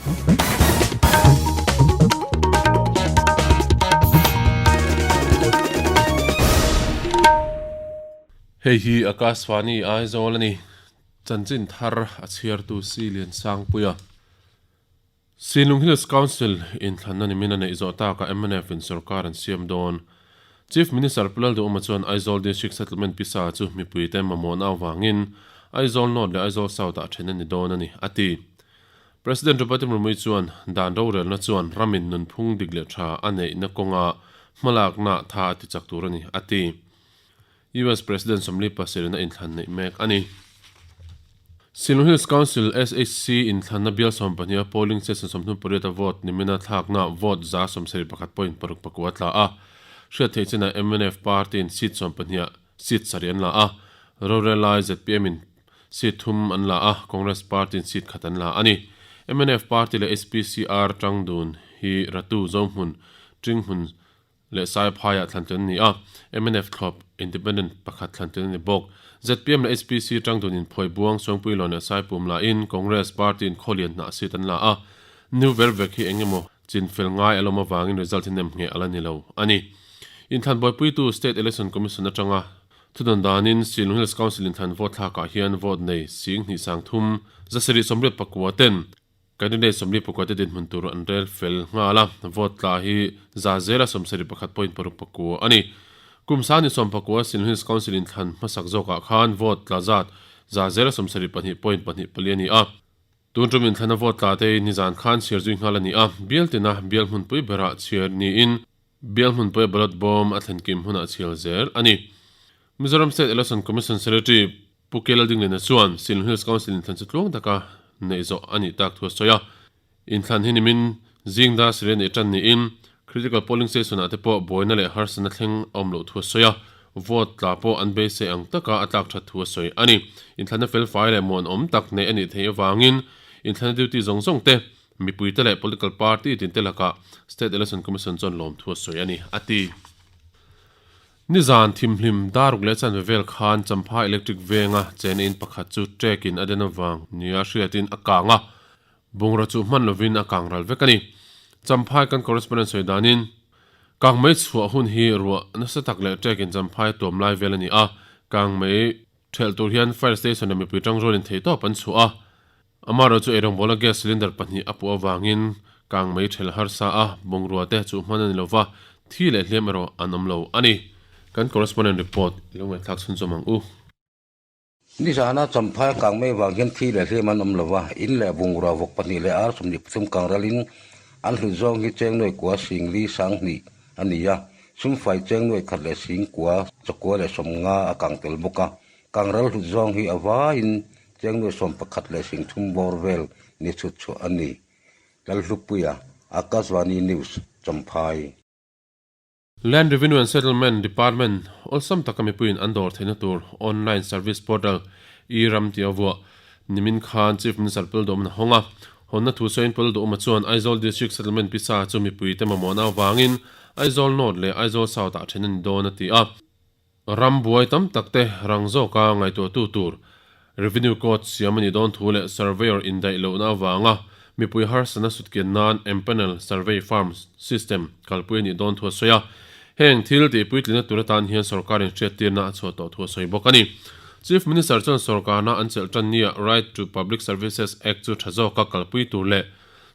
Hei hi Akashvani Aizawl a ni. Chanchin thar a chhiartu Si Liansangpuia. Sinlung Hills Council inthlanna nimin a neih zawh takah mnf in sorkar an siam dawn. Chief Minister Pu Lalduhawma chuan Aizawl District Settlement pisa chu mipuite mamawhna avangin Aizawl North leh Aizawl South ah then a ni dawn a ni, a ti. President Draupadi Murmu chuan dan rorelna chuan ramin nunphung dik leh tha a neihna kawnga hmalakna tha a tichak tur a ni, a ti. US President Somli Pasirina inthlan neih mek a ni. Sinlung Hills Council, SHC, inthlanna bial 12 a polling station 38 a vote nimina thlakna vote 71.69 a tla a. Hriat theih chinah mnf party in seat 12 ah seat sarih an la a, rorel lai zpm in seat thum an la a, Congress party in seat khat an la a ni. Mnf party leh HPCR tangdun hi Ratu Zohmun, Tinghmun, leh Saiphaiah thlantlin a ni a, mnf thlawp Independent pakhat thlantlin a ni bawk. Zpm leh HPC tangdunin Phawi Buang, Suangpuilawn leh Saipum lahin Congress party-in khawlian hnah seat an la a, New Vervek hi eng emaw chinfel ngai a lawm avangin result hi nem ngheh a la ni lo a ni. Inthlan buaipuitu State Election Commission atanga thudawn danin Silung Hills Council inthlan vote thlakah hian vote nei 10,033 789 ten Candidate 44 te dinhmun tur an rel fel nghal a, vote tla hi za zela 71.69 a ni. Kum sani 14 Silhins Council inthlan hmasak zawkah khan vote tla zat za zela 72.24 a ni a. Tun tum inthlana vote tla te hi nizan khan chhiar zui nghal a ni a, bial tina bial hmunpui berah chhiar niin bial hmunpuia ballot bawm a thlen kim hunah chhial zel a ni. Mizoram State Election Commission Secretary Pu K Laldingliana chuan Silung Hills Council inthlan chu tluang taka neih zawh a nih tak thu a sawi a. Inthlan hi nimin zing dar sarih a neih tan niin critical polling station ah te pawh buaina leh harsatna thleng a awm loh thu a sawi a, vote tla pawh an beisei ang taka a tlak that thu a sawi a ni. Inthlanna felfai leh muanawm tak neih a nih theih avangin inthlanna duty zawng zawng te, mipuite leh political party tinte lakah State Election Commission chuan lawm thu a sawi a ni, a ti. Nizan thimhlim daruk leh chanve vel khan Champha Electric venga chena in pakhat chu trek in a den avang nia hriatin a kang a, bungraw chu hman lovin a kang ral vek a ni. Champhai kan correspondent sawi danin, Kang mei chhuah hun hi ruah nasa tak leh trek in Champhai tuam lai vel a ni a, kang mei thelh tur hian fire station leh mipui tangrualin theihtawp an chhuah a, Amaherawh chu eirawngbawla gas cylinder pahnih a puh avangin kang mei ṭhel harsa a, bungrua te chu hman a ni lova, thi leh hliam erawh an awm lo a ni. Kan correspondent report i lo ngaihthlak chhunzawm ang u. Nizana Champhai kang mei vang hian thi leh hliam an awm lova, in leh bungrua vawk pahnih leh ar 23 kang ralin an hlut zawng hi cheng nuai kua sing li sang hnih a ni a, sumfai cheng nuai khat leh sing kua chakua leh sawmnga a kang tel bawk a, kang ral hlut zawng hi a vaiin Chengnu 11 leh 30 bawr vel ni chhut chhuah a ni. Lalhlupuia, Akashvani News, Champhai. Land Revenue and Settlement Department awlsam taka mipuiin an dawr theihna tur online service portal e-ram tih a vuah. Nimin khan Chief Minister Pul Duhawmna hawng a, hawnna thu sawiin Pul Duhawma chuan Aizawl District Settlement pisa chu mipuite mamawhna avangin Aizawl North leh Aizawl South ah then a ni dawn a ti a. Ram buai tam tak te rang zawka ngaihtuahtu tur Revenue Code siam a nih dawn thu leh Surveyor indaih lohna avanga mipui harsatna sutkian nan Empanel Survey Farm System kalpui a nih dawn thu a sawi a. Heng thil tihpuitlina tur atan hian sorkarin hriattirna a chhuah tawh thu a sawi bawk a ni. Chief Minister chuan sorkarna an chelh tan nia Right to Public Services Act chu tha zawka kalpui tur leh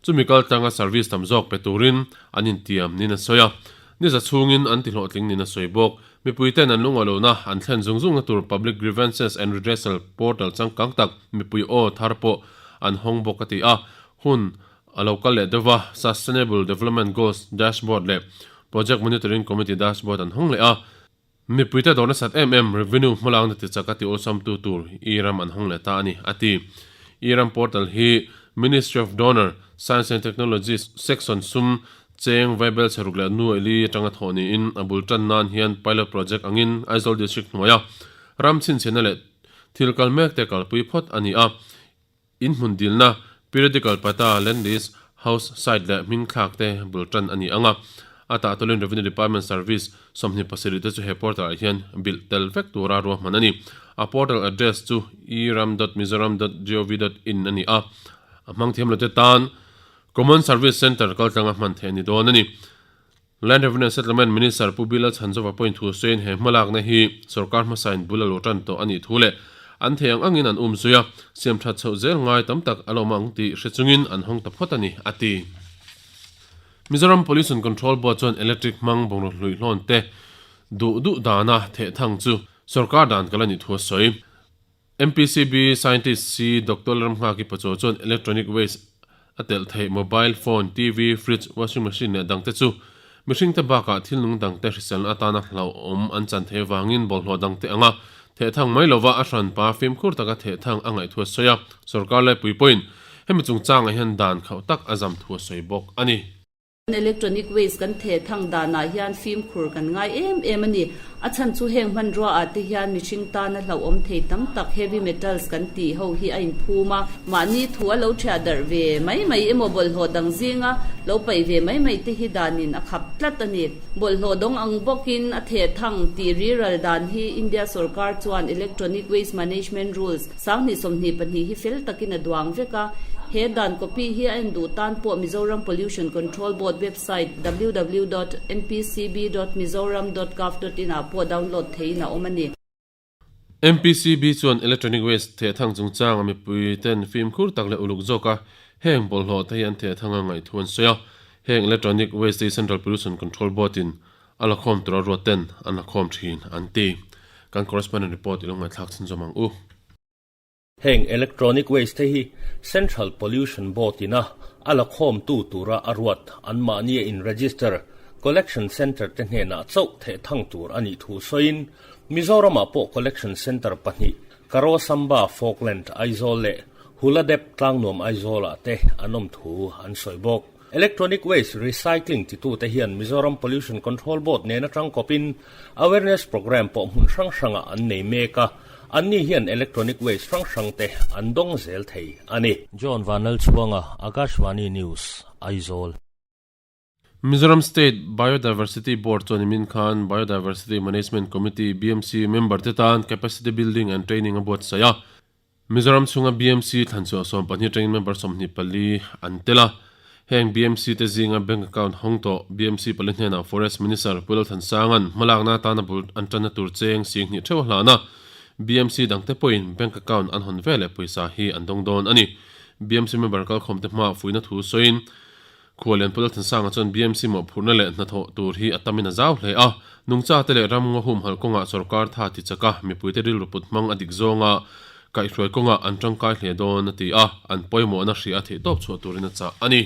chumi kaltlanga service tam zawk pe turin an intiam niin a sawi a. Ni za chhungin an tihlawhtling niin a sawi bawk. Mipui ten an lungaw lohna an thlen zung zungna tur Public Grievances and Redressal Portal changkang tak mipui aw thar pawh an hawng bawk a ti a. Hun a lo kal leh deuh va, Sustainable Development Goals Dashboard leh Project Monitoring Committee Dashboard an hawng leh a. Mipuite dawr nasat em em revenue hmalakna ti chak a ti awlsamtu tur e-ram an hawng leh ta a ni, a ti. E-ram portal hi Ministry of Donor, Science and Technology section sum Cheng, Vaibel chheruk leh nu eli atanga thawh niin a bul tan nan hian pilot project angin Aizawl District hnuaia ram chhinchhiahna leh thil kal mek te kalpui phawt a ni a. In hmun dilna, periodical pata, land lease, house site leh hming thlak te bul tan a ni ang a. A tahtawlin Revenue Department Service 27 te chu he portal ah hian bilh tel vek tura ruahman a ni. A portal address chu eram dot mizoram dot gov dot in a ni a. A hmang thiam lo te tan. Common Service Centre kaltlanga hman theih a ni dawn a ni. Land Revenue and Settlement Minister Pu Bilal Chhanzova pawhin thu sawiin he hmalakna hi sorkar hmasain bul a lo tan tawh a nih thu leh an thei ang angin an um zui a, siam that chhoh zel ngai tam tak a la awm ang tih hre chungin an hawng ta phawt a ni, a ti. Mizoram Pollution Control Board chuan electric hmang bungraw hluih hlawn te duh duh dana theh thang chu sorkar dan kal a nih thu a sawi. MPCB Scientist C Doctor Lalramnghaki Pachaw chuan electronic waste a telh theih mobile phone, TV, fridge, washing machine leh dangte chu mihringte bakah thil nung dangte hriselna atana hlauhawm an chan theih avangin bawlhhlawh dangte anga thehthang mai lova a hranpa fimkhur taka thehthang a ngaih thu a sawi a, sorkar laipui pawhin hemi chungchangah hian dan khauh tak a zam thu a sawi bawk a ni. Electronic waste kan theh thang danah hian fimkhur kan ngai em em a ni. A chhan chu heng hmanrua ah te hian mihring tana hlauhawm thei tam tak heavy metals kan tih ho hi a inphum a. Mahni thu a lo thiah darh ve mai mai emaw bawlhhlawh dang zinga lo paih ve mai mai te hi danin a khap tlat a ni. Bawlhhlawh dawng ang bawkin a theh thang tih riral dan hi India sorkar chuan Electronic Waste Management Rules 2022 hi fel takin a duang vek a, he dan copy hi a en duh tan pawh Mizoram Pollution Control Board website www dot mpcb dot mizoram dot gov dot in ah pawh download theihin a awm a ni. MPCB chuan electronic waste thehthang chungchanga mipui ten fimkhur tak leh uluk zawka heng bawlhhlawh te hi an thehthang a ngaihthu an sawi a, heng electronic waste te hi Central Pollution Control Board in A lakhawm tura ruat ten an lakhawm thin an ti. Kan correspondent report i lo ngaihthlak chhunzawm ang u. Heng electronic waste te hi Central Pollution Board ina a lakhawmtu tura a ruat anmahnia in register collection centre te hnenah chauh theh thang tur a nih thu sawiin Mizoramah pawh collection centre pahnih Karosamba Falkland Aizawl leh Huladep Tlangnuam Aizawlah te an awm thu an sawi bawk. Electronic Waste Recycling titute hian Mizoram Pollution Control Board nen atang kawpin awareness programme pawh hmun hrang hrangah an nei mek a, anni hian electronic waste hrang hrangte an dawng zel thei a ni. John Vanlalchhuanga, Akashvani News, Aizawl. Mizoram State Biodiversity Board chuan nimin khan Biodiversity Management Committee, BMC, member te tan Capacity Building and Training a buatsaih a. Mizoram chhunga BMC thlanchhuah 12 atangin member 24 an tel a. Heng BMC te zinga bank account hawng tawh BMC pali hnenah Forest Minister Pu Lalthansanga'n hmalakna atana bul an tanna tur cheng 20 theuh a hlan a. BMC dangte pawhin bank account an hawn veleh pawisa hi an dawng dawn a ni. BMC member kalkhawmte hmaah fuihna thu sawiin Khualian Pu Lalthansanga chuan BMC mawhphurhna leh hnathawh tur hi a tamin a zau hle a, nungchate leh ramngaw humhalh kawngah sorkar tha ti chak a, mipuite rilru put hmang a dik zawnga kaihhruai kawngah an tangkai hle dawn a ti a, an pawimawhna hria a theihtawp chhuah turin a chah a ni.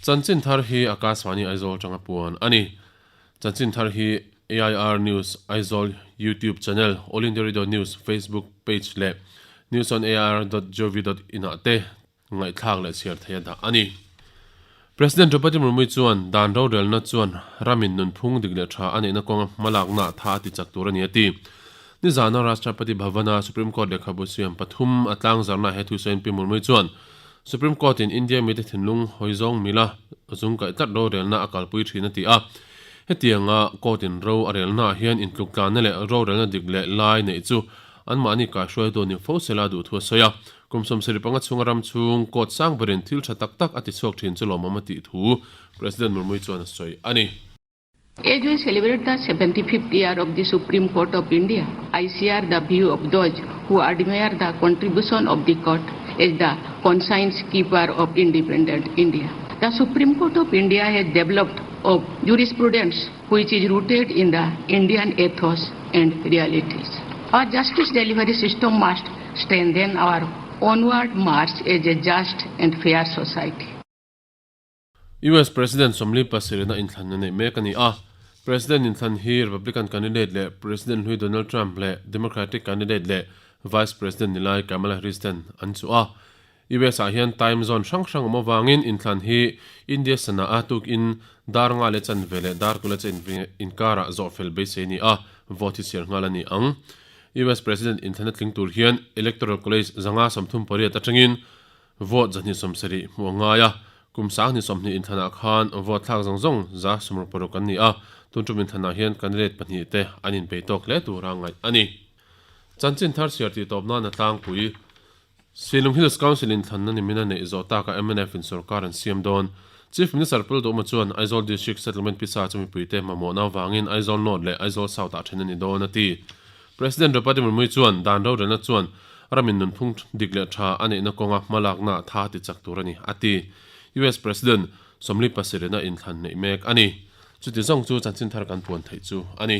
Chanchin thar hi Akashvani Aizawl atanga puan a ni. Chanchin thar hi AIR News Aizawl YouTube channel, All India Radio News Facebook page leh newsonair.gov.in ah te Ngaihthlak leh chhiar thei a dah a ni. President Draupadi Murmu chuan dan rorelna chuan ramin nunphung dik leh tha a neihna kawnga hmalakna tha a ti chak tur a ni a ti. Nizana Rashtrapati Bhavan-a Supreme Court lehkhabu siam pathum a tlangzarna he thusawiin Pi Murmu chuan Supreme Court-in India mite thinlung hawi zawng mila zung kaih tlat rorelna a kalpui thin a ti a. Hetianga court-in ro a relnaah hian intluktlanna leh rorelna dik leh lai neih chu anmahni kaihruaitu ni fo sela duh thu a sawi a. Kum 75 chhunga ram chhung court sang berin thil tha tak tak a ti chhuak thin chu lawmawm a tih thu President Murmu chuan a sawi a ni. As we celebrate the 75th year of the Supreme Court of India, I share the view of those who admire the contribution of the court as the conscience keeper of independent India. The Supreme Court of India has developed a jurisprudence which is rooted in the Indian ethos and realities. Our justice delivery system must strengthen our onward march as a just and fair society. US President 47 a inthlanna neih mek a ni a. President inthlan hi Republican candidate leh President hlui Donald Trump leh Democratic candidate leh Vice President nilai Kamala Harris ten an chuh a. US ah hian time zone hrang hrang awm avangin inthlan hi India sana a tukin dar nga leh chanve leh dar kula che inkarah zawh fel beisei a ni a, vote hi chhiar nghal a ni ang. US President inthlan a tling tur hian Electoral College 538 atangin vote 270 hmuh a ngai a, kum 2020 inthlanah khan vote thlak zawng zawng 166 an ni a, tun tum inthlanah hian candidate pahnih te an inbei tawk hle tura ngaih a ni. Chanchin thar chhiar tih tawp nan a tlangpui. Shillong Hills Council in thlanna nimina neih zawh takah mnf in sorkar an siam dawn. Chief Minister Pulduhma chuan Aizawl District Settlement pisa chu mipuite mamawhna avangin Aizawl North leh Aizawl South ah then a ni dawn a ti. President Draupadi Murmu chuan dan rorelna chuan ramin nunphung dik leh tha a neihna kawnga hmalakna tha ti chak tur a ni a ti. US President Sawmli pasarihna inthlan neih mek a ni. Chuti zawng chu chanchin thar kan puan theih chu a ni.